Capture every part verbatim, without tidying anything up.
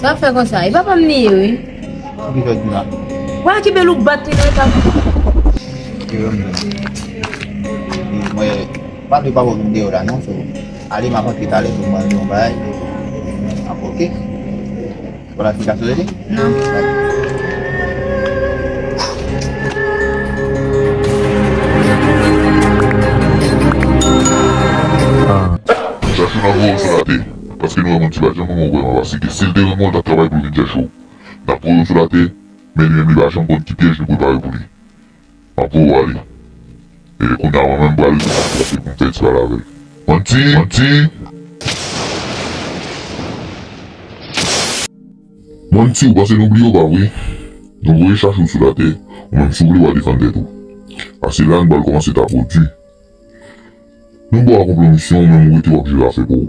Sa fè konsa, e papa m li ye, wi. Ki jodi la? Wa ki bèl ou bat li nan eta. Mwen, pa de pa vin deyò la, non, so, ale, m ap antre talè, so, mwen, yon bagay. Ap oke. Pou la eksplikasyon de li? Non. Chachou nan voye w sou latè, paske nou wè moun ti pa janm renmen w vrèman, paske si l te renmen w, l t ap travay pou l vin chèche w. N ap voye w sou latè, men li menm li pa janm konn ki pyèj nou prepare pou li. M ap voye w ale. E kounye a, mwen menm, m pral rete pou m fè ti pale avè l. Manti! Manti! Manti, ou panse nou bliye w, pa vre? Nou voye Chachou sou latè, ou menm si w vle w a defann tèt ou. Paske la, nou pral kòmanse ta pwodui. Nou ba w akonpli misyon, ou menm ou rete w ap jere afè pa w.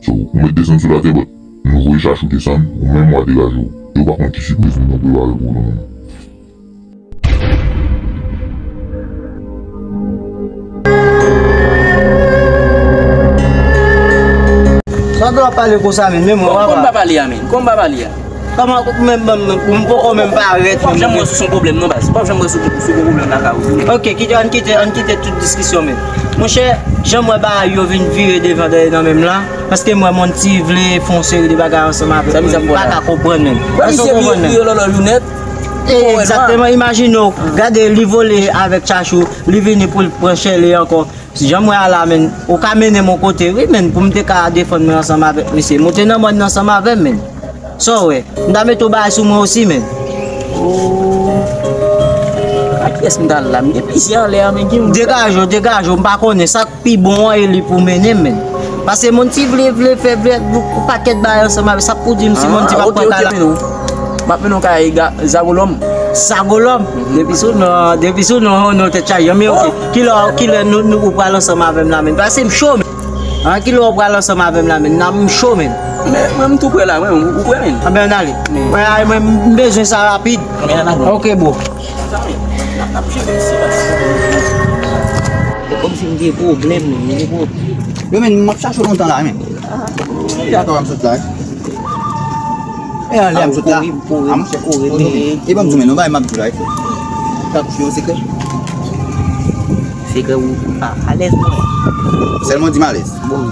So, ou mèt desann sou latè, but nou voye Chachou desann, ou menm w a degaje w. E ou pa konn ki sipriz nou prepare pou ou nan menm. Sa dwe ap pale konsa, men, men mwen, Kòman, kòman w pa pale a, men? Kòman w pa pale a? Kòman, men, men, men, m poko menm parèt, Ou p ap janm wè sou son pwoblèm, non, baz. Ou p ap janm wè sou, sou gwo pwoblèm lakay ou, tou. Oke, kite, ann kite, ann kite tout diskisyon, men. Monchè, jan m wè bagay yo vin vire devan dèyè nan menm la, paske m wè Monty vle fè yon seri de bagay ansanm avèk mwen, m pa ka konprann menm. Èske w konprann menm? Egzakteman, imajine w, gade li vole avèk Chachou, li vini pou l pran Shirley ankò. Jan m wè a la, menn, ou ka mennen m yon kote, wi, menn, pou m te ka defann mwen ansanm avèk misye. Monte nan mòn nan ansanm avè m, menn. Sa w wè? M ta mete yon bagay sou mwen osi, menn. Oh. A kiyès m t al la? M gen plizyè anlè a, men ki moun? Degaje w, degaje w, m pa konnen. Sa k pi bon an, e li pou mennen m, menn. Paske moun ti vle, vle fè, vle yon pakèt bagay ansanm avè, sa k pou di m si moun ti p ap pran kay la? M ap mennen w kay Zagolòm. Zagolòm? Depi sou non, depi sou non, non, tèt chaje. Men oke. Kilè, kilè nou, nou, ou pral ansanm avè m la, menn? Paske m cho, menn. An, kilè w pral ansanm avè m la, menn? Nan m cho, menn. Men, mwen, m tou prè la, mwen, ou, ou prè, menn? Anben, ann ale. Mwen, ay, mwen, m bezwen sa rapid. Anben, ann ale. Oke, bro. Kòmsi m gen pwoblèm, menn, m gen pwoblèm. Yo, menn, m ap chache w lontan la, menn. Ki atò a m sot la, wi? E anlè a m sot la. A, monchè, kouri, kouri. E ban m di w, menn, yon bagay m ap di w la, wi. Ou ka kouche yon sekrè? Sekrè ou, ou pa alèz, mwen. Sèlman di m alèz. Bon.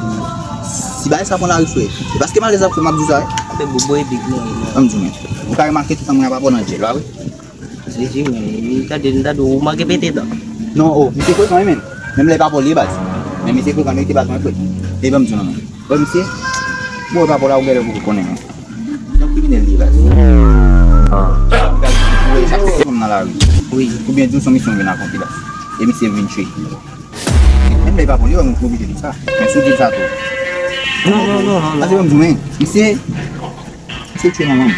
Si bagay sa pran lari sou e, e paske m alèz ap fè m ap di w sa, wi. Apre, bon, bon, epi, non, non. Ban m di w, menn. Ou ka remake tout tan mwen ap aprann an djèl la, wi. Jezi, men, m tande, m tande, ou manke pete dan. Non, o, misye frekan, wi, menn. Menm lè pa pòl ye baz. Men misye frekan, li rete baz mwen vre. E ban m di w non, menn. Bon, misye, bon, e pa pòl la, ou genlè poko konnen, menn. Yon kriminèl li ye baz. Ou wè, chak fwa m nan lari. Wi. Oubyen di w se yon misyon m vin akonpli baz. E misye vin tchwe. Menm lè e pa pòl, yo, mwen oblije di sa. Men si w di sa tou. Non, non, non, non, non. Pase ban m di w, men, misye, misye tchwe manman m.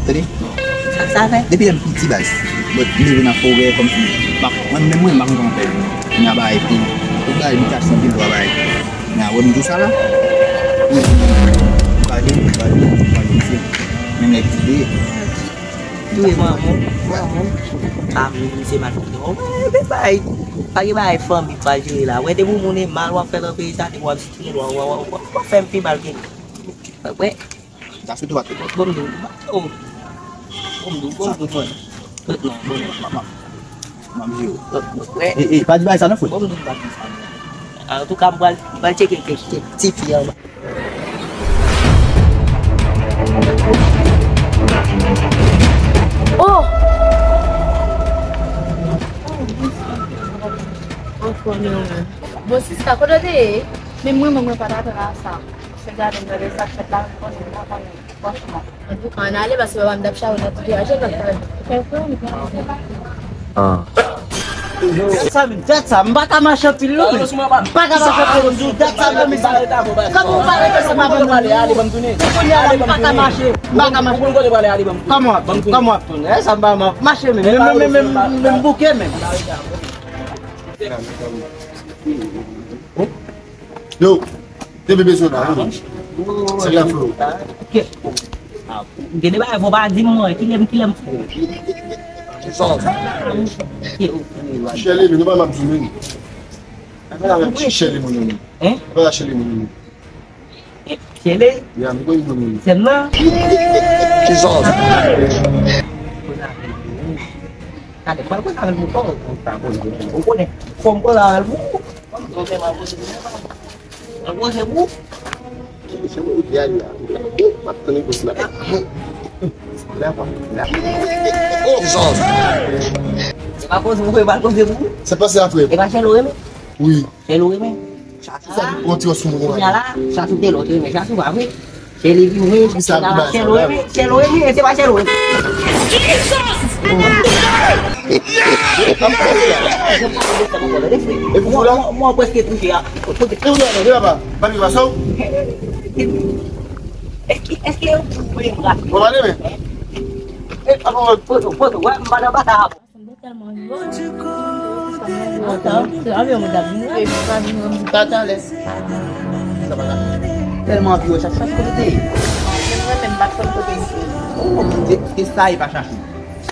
Tande? Sa k sa fè? Depi lè m piti baz. Bon, m leve nan forè, kòmsi, m pa, mwen, menm mwen, m pa konn kòman fè. Kounye a bagay pi, tout bagay, bitasyon, pil twa bagay. Men apre m di w sa la, mwen, m pa di, m pa di, m pa di, misye. Menm lè piti, Touye manman w, manman w. Pa vle misye malfektè. Ou pa gen bagay, pa gen bagay fanmi pa jere la. Wè, depi w moun e mal w ap fè nan peyi sa, depi w ap sitire, w ap, w ap, w ap, w ap fè m pi mal ke li. Wè. Sa sou tou ate. Bon, m di w, oh. Bon, m di w, bon, m di w, mwen. Non, bon, non, m ap, m ap jere w. Wè. E, e, pa di bagay sa non, frè. Bon, m di w, m pa di sa. Antouka, m pral, m pral tcheke kèk, kèk ti fi anba. Oh! Anfòm yo menm. Bon, sista, kote w te ye? Men mwen, mwen, mwen pa t atann a sa. Se gade m gade sa k fèt la, mwen konnen, mwen konnen. Franchman. Antouka, ann ale, paske papa m t ap chale, n ap tou degaje, n ap pale. Ah. Dat sa, men, dat sa, m pa ka mache anpil, non, men. M pa ka mache anpil, m di w, dat sa, non, men. Kòman w pa rete ansanm avè m, non? Kounye a la, m pa ka mache, m pa ka mache. Kòman w ap, kòman w ap tounen? Eh, sa m pa, m ap mache, men, men, men, men, men, m bouke, men. Yo, depi bezwen la, wi. Se la flo. Gen de bagay fò pa di m, mwen, kilè m, kilè m fou. Chèlè, nou pa m ap di nou. Chèlè, moun yo. Hein? Pa chèlè, moun yo. Kele? Ya, m konn moun. Sèm nan? Kisa? Koz avè l pou ou. Gade, pral koz avè l pou ou, ou pa koz avè l. Ou konnen, fò m koz avè l pou ou. Fò m koz avè l pou ou. Mwen poze pou ou. Se mwen ki ale la. M ap tann repons la. La pa, la. Oh! Se pa poze pou ou, e pa poze pou ou. Se pase a, frè. E pa Chèlou renmen? Wi. Chèlou renmen. Chachou. Sa ki pran ti sou mwen. Kounya la, Chachou te lòt renmen. Chachou pa vre. Chèlou vin vre. Chèlou renmen. Chèlou renmen. E se pa Chèlou renmen. E pou la? Mwen prèske touche a. Kote? E ou la, e la pa? Papi pa sou? Èske, èske yo pou mwen? Bon, ale men. E avan foto, foto, wè, m pa nan batay. Sanble tèlman yo. Ata, se avyon mwen t ap vin la. E pa vin wè m. Tatalè. Sa pa la. Tèlman anvi wè Chachou, Chachou kote te ye? Mwen menm m pa t konn kote l te ye. Oh, Bondye, e sa e pa Chachou.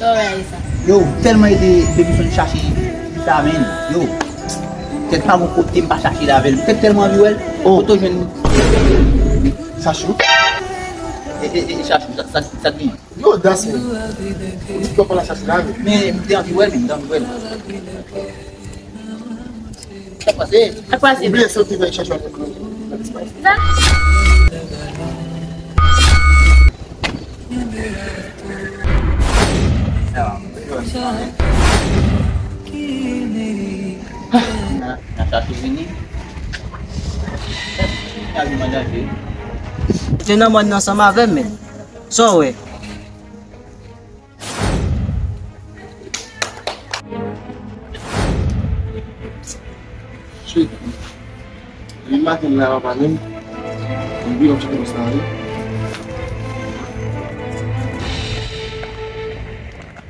Sa w wè sa? Yo, tèlman ede depi fè n chache vitamin. Yo, tèt pa gon kote m pa chache l avè l. Tèt tèlman anvi wè l. Oh. Kote w jwenn li? Chachou. E, e, e, Chachou, sa, sa, sa k genyen? Gen odas, men. Ou di ke w pa la chache la, men. Men, m te anvi wè l, men, m te anvi wè l. Sa k pase? Sa k pase? Ou bliye sa w te fè chèche nan, nan, nan disparisyon. Nan, nan chache vini. Chache manje. Ou te nan mòn nan ansanm avè m, men. Sa w wè? Shit. Depi maten m la pa pale m. M vin yon ti konsa wi.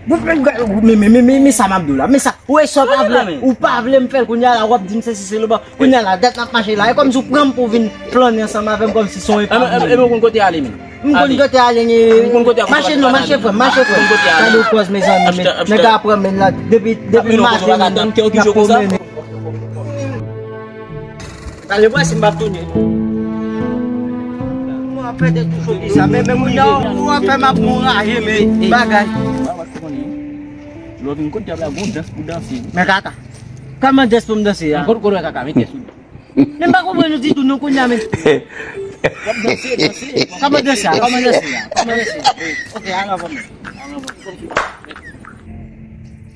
Bon, men, men, men, men, men sa m ap di w la. Men sa, ou wè sa w pa vle, ou pa vle m fè l kounye a la, w ap di m se si se le ban. Kounye a la, dat n ap mache la. E kòmsi w pran m pou w vin flannen ansanm avè m, kòmsi se yon epav. Epi ou konn kote ale menm. M konn kote ale, m konn kote ale. Mache non, mache frè m, mache frè m. Gade yon pòz, mezanmi, men nèg la pran men la depi, depi maten, men n ap pwomennen. Gade, mwen si m p ap tounen. Mwen ap pète tou choti sa, men, men moun nan, ou ap fè m ap anraje, men bagay. Lè w vin kot dyab la, gon dans pou danse. Men kaka. Kòman dans pou m danse a? Kot, kot wè kaka, mete sou li. Men m pa konprann nou ditou non kounye a, men. W ap danse, danse. Kòman danse a? Kòman danse a? Kòman danse a? Ok, al anvan men. Al anvan.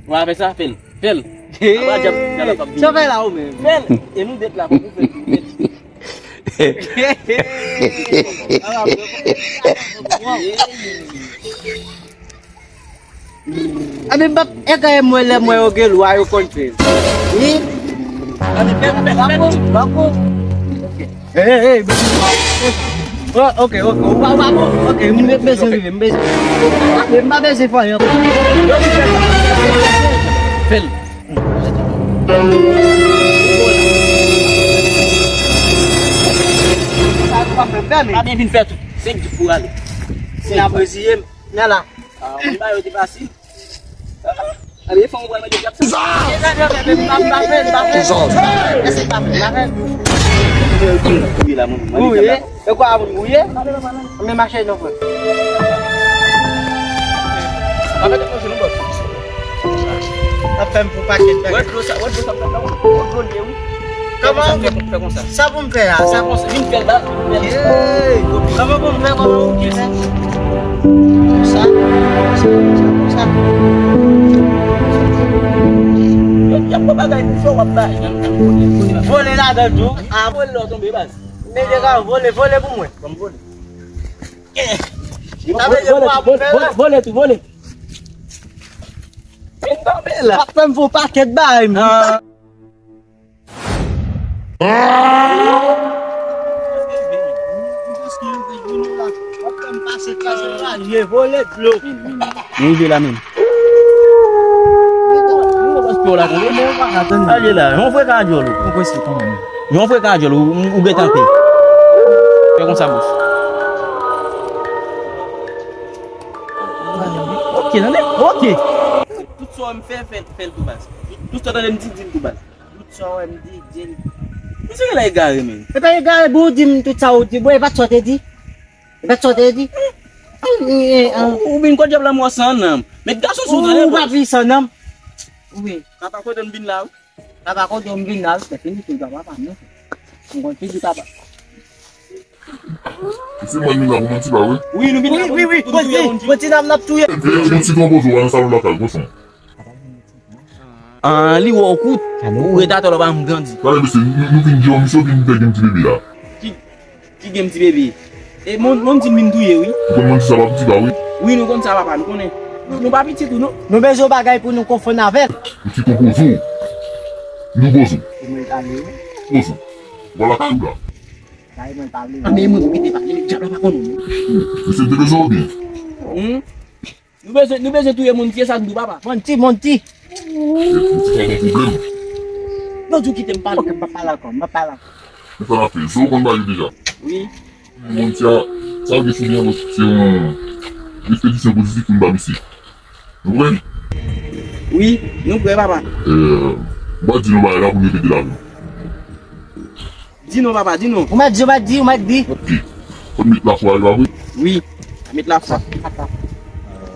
W a fè sa, fè l. Fè l. Apa dyab, dyab la p ap vini. Sa w fè la ou menm? Fè l. E nou det la, fòk nou fè l tou. Ala, bro. Anben, m p ap, e kay mwen lè mwen yo gen lwa yo konn fè. Wi. Anben, fè, fè, fè. Bako, bako. Hey, hey, hey. Oh, ok, ok. Ou pa, ou pa bon. Ok, m bezwen rive, m bezwen. M pa bezwen fè anyen ankò. Fè l. Sa nou pa fè bèl, men. Pa byen vin fè tou. Se m ki pou ale. Se n ap reziye m. Nala. Ah, moun ba yo te fasil. Ah, ale, fò m pral mande dyab sa. Mezanmi, ok, men m pa, m pa fè, m pa fè. Èske m pa fè, m pa fè? Gouye la, moun, mande dyab la. Gouye? E kwa moun gouye? Men mache non, frè. Pa mete manje non, bòs. Ap fè m pou pakèt bagay. Wè dlo sa, wè dlo sa, wè dlo sa, wè dlo l ye, wi. Kòman? Fè konsa, fè konsa. Sa pou m fè a? Sa konsa, vin fè l la, vin fè l. Hey! Kòman pou m fè, kòman pou m fè? Konsa, konsa, konsa, konsa. Y ap pran bagay pou fè w ap bay. Vole ladan tou. A, vole lè w tonbe, baz. Men deja vole, vole pou mwen. Ban m vole. Sa vle di vole, vole, vole tou, vole. Vin tonbe la. W ap fè m fè yon pakèt bagay, men. Ah. Vole dlo. Nou rive la menm. Aje la, yon freka dyòl ou. Yon freka dyòl ou, ou gentan pè. Fè konsa, bòs. Ok, tande? Ok. Tout sa w wè m fè, fè, fè l tou baz. Tout sa w tande m di, di l tou baz. Tout sa w wè m di, di l. Misye genlè egare, men. E pa egare, bon, ou di m tout sa ou di. Bon, e pa t sa w te di. E pa t sa w te di. Ou vin kot dyab la, mwen san nanm. Met gason sou ou, tande, ou pa vin san nanm. Wi. Papa, kote m vin la, wi. Papa, kote m vin la, wi. Se fini, tout papa, non. M konn figi papa. Se mwen menm la pou manti la, wi. Wi, nou vin la pou, wi, wi, pou nou touye moun. Manti, n ap, n ap touye. Manti konpoze, w nan salon lakay, kochon. An, li wè w kout. Ou ret atò la, w pa janm grandi. Gade, mesye, nou, nou vin di, misye vin fè gen ti bebe la. Ki, ki gen ti bebe? E, mon, mon di m vin touye, wi. Ou konn manti sa, pa piti pa, wi. Wi, nou konn sa, papa, nou konnen. Nou, nou pa pitit, wi, nou. Nou bezwen bagay pou nou konfonn avè l. Ou ti konpoze w. Nou poze w. Poze w. Vwala kay ou la. Kay mwen pale. An, men mwen, ou kite pale, dyab la pa konnen, non. Mesye, te bezwen w byen. Hmm? Nou bezwen, nou bezwen touye moun, se sa k di w, papa. Monty, Monty. Monty, pa gen pwoblèm. Non, di w kite m pale. Ok, m pa pale ankò, m pa pale ankò. Men sa n ap fè, so w konn bagay yo deja. Wi. Monty a, sa w gen sou li an, se yon ekspedisyon pozitif pou n ba misye. Nou prè? Wi, nou prè, papa. Euh, m pral di nou bagay la pou nou evite lavi. Di non, papa, di non. Ou mèt di, ou mèt di, ou mèt di. Ok. Fò n met lafwa, e pa vre? Wi, met lafwa.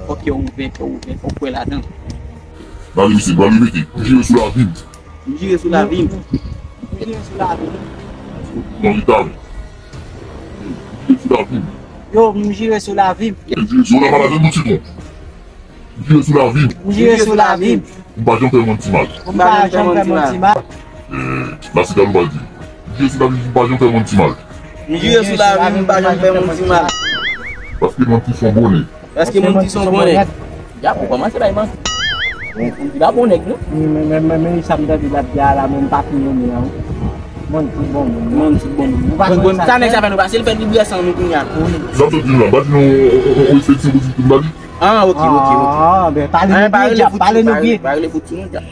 Fòk yo ouvè, fòk yo ouvè, fòk kwè ladan. Gade, mesye, gade, mesye. M jire sou lavi m. M jire sou lavi m. M jire sou lavi m. Nan leta m. M jire sou lavi m. Yo, m jire sou lavi m. M jire sou lavi m. M jire sou lavi m. M jire sou lavi m. M pa janm fè moun ti mal. M pa janm fè moun ti mal. Eh, la se sa nou pral di. M jire sou lavi m, m pa janm fè moun ti mal. M jire sou lavi m, m pa janm fè moun ti mal. Paske manti se yon bonè. Paske manti se yon bonè. Ya, pou kòmanse bay manti. Ou di pa bon nèg, non? Men, men, men, men, sa m tande l ap di a la, men m pa fin renmen an. Manti bon moun. Manti bon moun. Bon, bon, sa nèg sa fè nou pase, l fè li bwè san nou kounye a. Wi. Sa m sot di nou la, m pa di nou, on, on, on, on, ekspedisyon pozitif pou n ba li. Ah, ok, ok, ok. Ah, ben, pale nou byen, djab, pale nou byen. Pa rele fout sou nou, djab.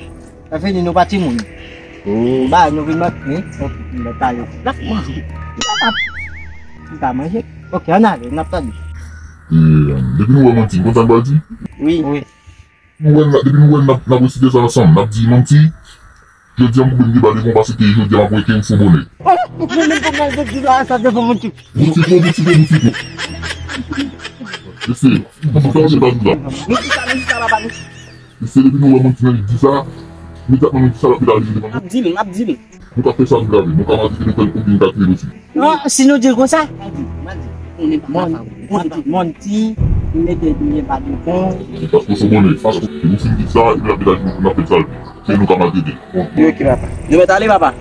Sa fini, nou pa timoun. Oh. Ba, nou vin manje, hein? Ok, nou pale. N ap manje. Nou pa manje. Ok, ann ale, n ap tande. E, depi nou wè manti, nou konn sa n pral di? Wi. Wi. Nou wè, depi nou wè n ap, n ap resite sa ansanm, n ap di manti. Jodi a m koupe m gen ba devan w paske jodi a m ap wè ke m sou bonè. Mwen menm pou mwen di la sa devan moun ki. Bout sitwon, bout sitwon, bout sitwon. Mesye, bout sitwon, bout sitwon. Nou di sa, nou di sa, papa, nou. Mesye, depi nou wè moun ki nan di sa, imedyatman nou di sa, l ap met al jete devan nou. M ap di l, m ap di l. Nou ka fè sa nou vle avè l, nou ka maltrete l, nou fè l oubyen nou ka touye l osi. Ah, si nou di l konsa, Monty, Monty, Monty, li mete l byen pa devan. Paske w se bonè, paske nou fin di sa, epi l ap vin aji pou n ap fè l sa l vle. Se nou ka maltrete l. Wi, ok, papa. Nou mèt ale, papa.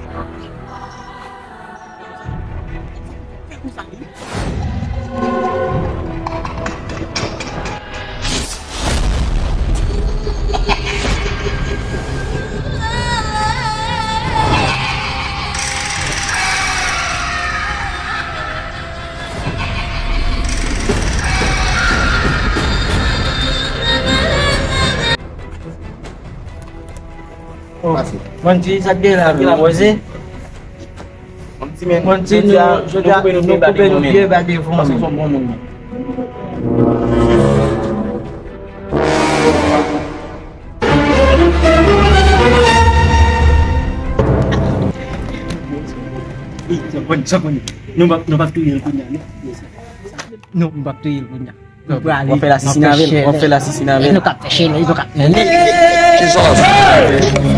Oh, Monty, sa k gen la, menm, wè se? Monty, nou, jodi a, nou koupe nou pye ba devan, paske w se yon bon moun. Ey, sa konn, sa konn. Nou p ap, nou p ap touye l kounye a, non? Non, nou p ap touye l kounye a. Nou prale. W ap fè lasisina avè l. W ap fè lasisina avè l. Nou k ap fè chèlè, nou k ap fè lè.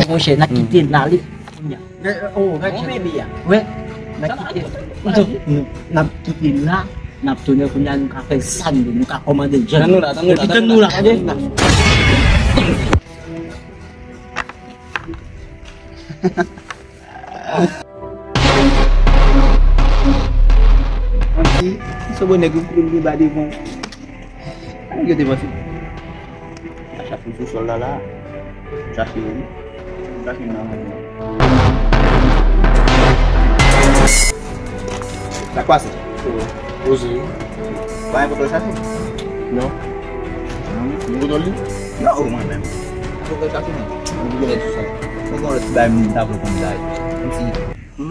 Monchè, n ap kite l ale. Wè, n ap kite l. N ap kite l la, n ap tounen kounye a, nou ka fè sa nou vle, nou ka kòmande jèn. Tann nou la, tann nou la, tann nou la, tande? Anti, se bon nèg ou pou l ba devan. Ann rete panse. Sa chache sou sòl la la. Chache wi. Chache nan. Sa k pase? Poze wi. Pa gen kote w chache? Non. Ou kote w li? Non, mwen menm. Ou kote w chache non. Mwen gen lòt ti sa. Mwen gen lòt ti bagay mwen ta vle konn bagay. Kòmsi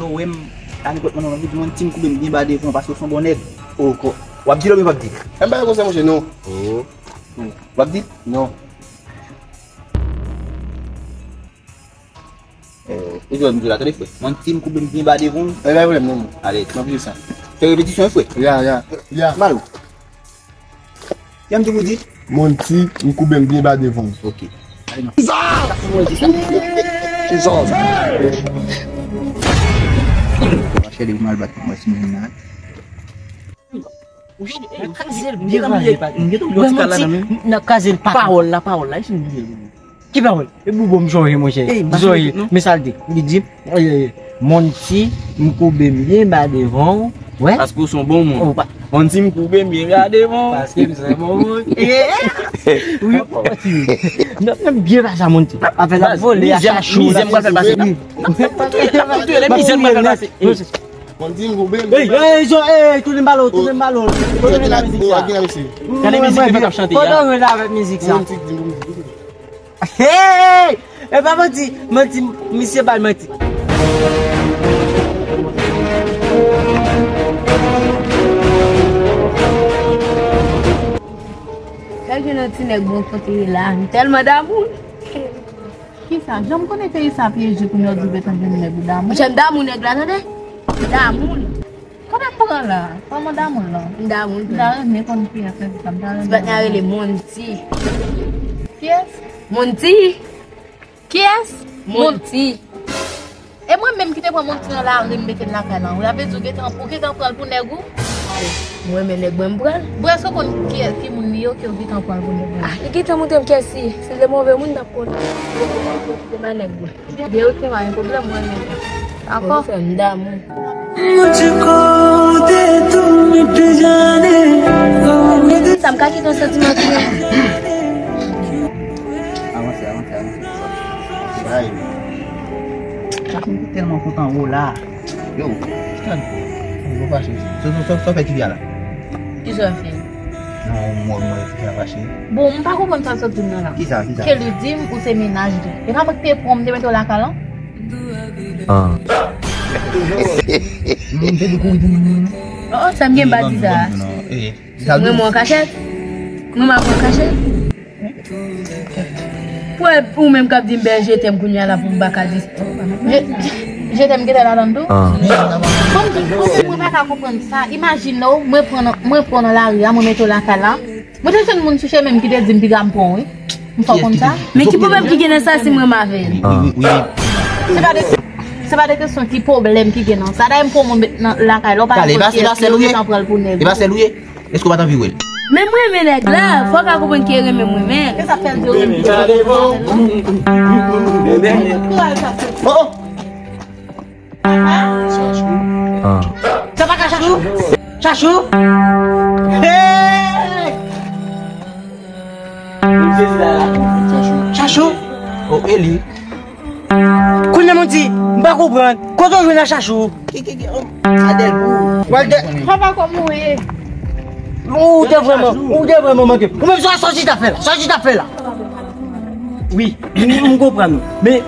lè w wè m ta gen kòt mwen nan lanmou di mwen ti m koube m byen ba devan paske w se yon bon nèg. Oh, w ap di l oubyen w p ap di l? Menm bagay konsa monchè non. Oh. W ap di l? Non. Eh, Ou jwe m di la, tande, frè. Monty, m koube m byen ba devan w. E, pa pwoblèm, non. Ale. Nan plis sa. Fè repetisyon, wi, frè. Ya, ya, ya. Malo. Kiyès m te pou di? Monty, m koube m byen ba devan w. Ok. Ale, non. Kizòz! Kizòz! Chède pou m al bat mwen si moun nan. Ou jwenn, ey, kraze l byen raje, pa. M gen yon ti kal la nan men. Nan kraze l pa. Pawòl la, pawòl la, e si m bliye l? Ki pawòl? E boubo m sonje, monchè. Ey, m pa sonje, non. Men sa l di. Li di, ey, ey, ey, Monty, m koube m byen ba devan w. Wè? Paske w se yon bon moun. Monty, m koube m byen ba devan w. Paske m se yon bon moun. Wi, Monty. Non, non, byen pa sa, Monty. Afè l ap vole a chachou. Mizè m pral fè l pase. Mizè m pral fè l pase. Monty, m koube m. Ey, ey, Jean, ey, tounen balo, tounen balo. Tounen mizik sa. Gade mizik li pa k ap chante a. Fò w jwe avèk mizik sa. Hey! E pa manti, manti, misye bay manti. Gade yon ti nèg bon kote ye la. M tèlman damou. Kisa? Jan m konnen peyi sa pyeje pou nèg ou gentan gen nèg ou damou. Jan m damou nèg la, tande? Damou. Kòman m pran la? Kòman damou la? M damou. M ta renmen konn kiyès nèg sa, m ta renmen. Ti patnè a rele Monty. Kiyès? Monty. Kiyès? Monty. E mwen menm ki te pran Monty nan lari, m mete l lakay la. Ou la vle di ou gentan, ou gentan pran l pou nèg ou? Mwen renmen nèg mwen, m pran l. Bon, èske w konn kiyès, ki moun li ye, ke w gentan pran l pou nèg ou? Ah, li gentan montre m kiyès li ye. Si se move moun, m t ap konnen. Se pa nèg mwen. Gen okenn pwoblèm, mwen renmen sa. Dakò? Ou fè m damou. Sa m ka kite yon santiman ki. Avanse, avanse, avanse. Ay. Sa fè m te tèlman kontan wè w la. Yo, Stan, ou fache. Sa, sa, sa, sa w fè Julia la? Kisa w fè? Non, mwen, mwen, Julia fache. Bon, m pa konprann sa w sot di m nan la. Kisa, kisa? Ke li di m ou se mennaj li. E pa mwen ki te pran w, m te mete w lakay la? Ah. M te di kouri pou mwen, non. Oh, oh, sa m gen ba di sa. Mwen mwen an kachèt? Mwen mwen an kachèt? Pou ou menm k ap di m bèl je t'aime kounye a la pou m pa ka di. Je, je t'aime gentan ladan l tou? Ah. Bon, m di, mwen pa ka konprann sa. Imajine w, mwen pran, mwen pran nan lari a, mwen mete w lakay la. Mwen te jwenn moun sou chemen m ki te di m piga m pran w, wi. M fè w konn sa. Men ki pwoblèm ki gen nan sa si m renmen avè l? Ah. Se pa de, se pa de kesyon ki pwoblèm ki gen nan sa. Dayè m pran w mwen met nan lakay la, w pa gen pwoblèm ki gentan pran l pou nèg. E pa sèl ou ye? Èske w pa t anvi wè l? Men mwen renmen nèg la, fò w ka konprann ke renmen mwen renmen l. Se sa k fè l di w renmen. Oh, oh. Ah. Sa pa ka Chachou? Chachou? Hey! Chachou? Oh, e li. Kounye a m di, m pa konprann. Kote w jwenn a Chachou? Ki, ki, ki, oh, Adèl pou. Walter. Papa, kòman w ye? Ou te vrèman, ou te vrèman manke. Ou menm sa, sa w chita fè la? Sa w chita fè la? Wi, m, m konprann ou. Men,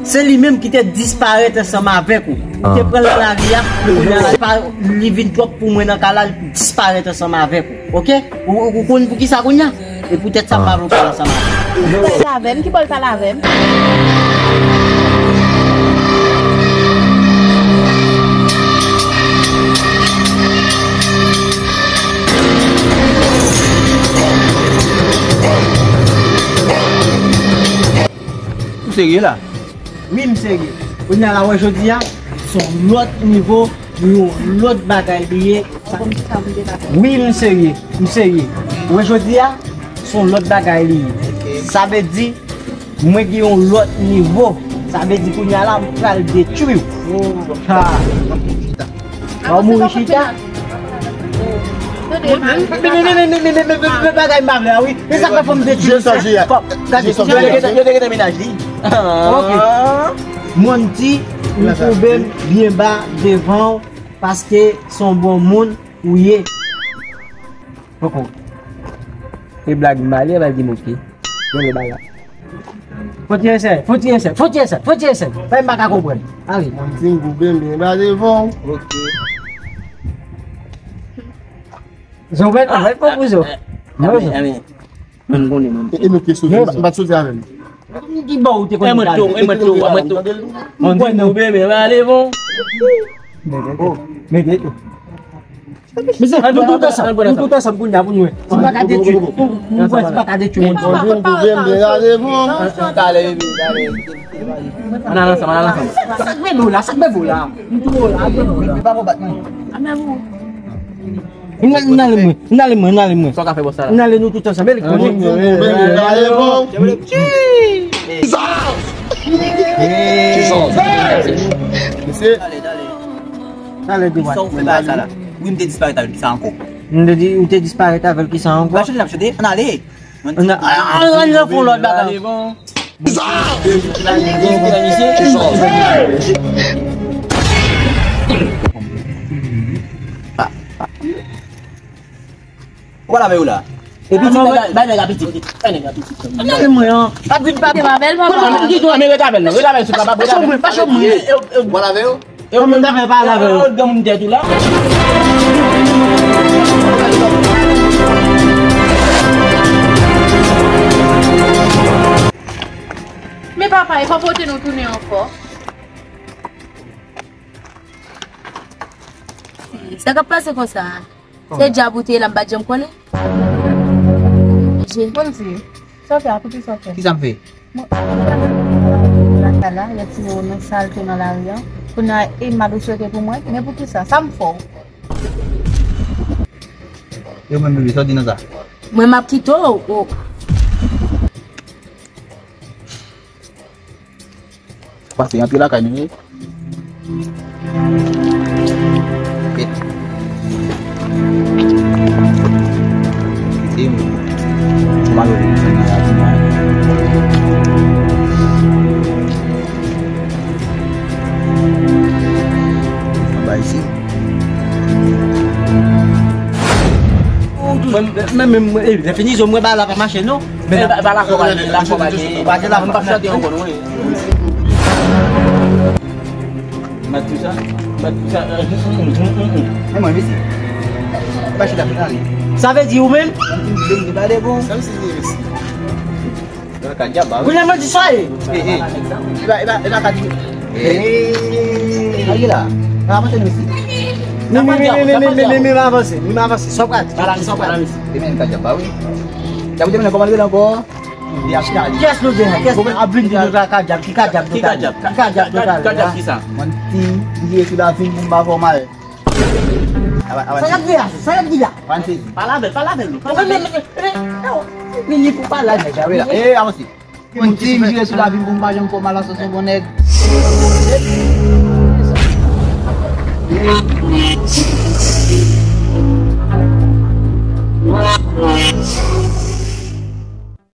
se li menm ki te disparèt ansanm avèk ou. Ou te pran l nan lari a, men kounye a, li pa, li vin twòp pou mwen nan kay la, li disparèt ansanm avèk ou. Oke? Ou, ou, ou konn poukisa kounye a? E poutèt sa m pa vle w pale ansanm avè m. Ki bò l pale avè m? Ki bò l pale avè m? Ou serye la? Wi, m serye. Kounye a la, wè, jodi a, se yon lòt nivo, yon lòt bagay li ye. Wi, m serye, m serye. Wè, jodi a, se yon lòt bagay li ye. Sa vle di, mwen gen yon lòt nivo. Sa vle di, kounye a la, m pral detwi w. Ha. Ba w mouri chita. Men, men, men, bagay m pa vle a, wi. E sa k fè fò m detwi. Gade, yo te gentan mennaj li. Ok. Monty, m koube m byen ba devan w, paske se yon bon moun ou ye. Poko. E blag m ba li, e bal di m ok. Yon lè bagay. Fò ti esèy, fò ti esèy, fò ti esèy, fò ti esèy. Bay m pa ka konprann. Ale. Monty, m koube m byen ba devan w. Ok. Zon wè, wè pou pou zo. Mwen konnen, mwen. E, e nou te soti, m pa t soti avè m. Ki bò ou te konn E mwen tou, e mwen tou, e mwen tou. Mwen di nou bebe, va ale bon. Mete tou. Mete tou. Mete tou. Mete tou. An nou tout ansanm, nou tout ansanm kounye a pou nou wè. Si pa ka detwi, nou wè si pa ka detwi. Mwen di nou bebe, va ale bon. Talè, bebe, talè. Ann al ansanm, ann al ansanm. Sa k bebe w la, sa k bebe w la. M tou w la, bebe w la. Bebe pa pou bat mwen. Ann al, ann al mwen, ann al mwen, ann al mwen. Sa w ka fè bòs la? Ann al nou tout ansanm, e li konnen. Mesye. Talè, talè. Sa w fè bagay sa la? Wi, m te disparèt avè l, kisa ankò? M te di, ou te disparèt avè l, kisa ankò? N ap chante, n ap chante, ann ale. Ann, ann, ann, ann fè yon lòt bagay. Ou pa lave yo la. Epi ti bay nèg apetit. Bay nèg apetit. Ann ale mwen an. Pa di pa. Te pa bèl, papa. Ki tou ame ret avè l non. Ret avè l sou papa. Ret avè l. Pa chòm mwen. Ou pa lave yo? E ou menm ta fè pa lave yo. Granmoun tèt ou la. Men papa, e pa pote nou tounen ankò. Sa k ap pase konsa? Se djab ou te ye la, m pa t janm konnen. Je. Bon, di, sa w fè a, poukisa w fè? Kisa m fè? Mwen, lakay la, yo tire w nan salte nan lari a. Kounye a, e mal ou swete pou mwen, men poukisa? Sa m fè w? Yo, mwen, bebe, sa w di nan sa? Mwen, m ap kite w. Pase, antre lakay nou, wi. Ok. Kite m. Ou malere, ou fè nan lavi mwen. Anba isi. Mwen, mwen, mwen, mwen, eh, lè fini, zo mwen, ba la pa mache, non. Men la, ba la, fò pa gen, la, fò pa gen. Pa gen la, m pa chante ankò, non, wi. M pa di sa, m pa di sa. Men mwen, mesi. Pa chita, chita, li. Sa vle di ou menm? Mwen di, m te gade bon. Sa, mesi, mesi. Ka djab, ba wi. Kounye a mwen di sa ye. Eh, eh. E pa, e pa, e pa ka di. Eh. Ayi la. Avanse nou isi. Mi, mi, mi, mi, mi, mi, mi, mi, mi, avanse. Mi, mi, avanse. Sa w pral di? Sa w pral di? Demen ka djab, ba wi. Djab, demen kòman l rele ankò? Li ap chita li. Kiyès nou demen? Kiyès nou ap vin di nou ka djab? Ki ka djab nou ka djab? Ki ka djab nou ka djab? Ki sa? Mwen ti vye sou lavi m pou m pa fè w mal. Sa y ap di la? Sa y ap di la? Pa lave, pa lave l. Pa lave l. Men, men, men, men, men, men, pou pa lave nèg la, wi la. Eh, avanse. Yon ti vye sou lavi m pou m pa janm fè w mal, sa se yon bon nèg.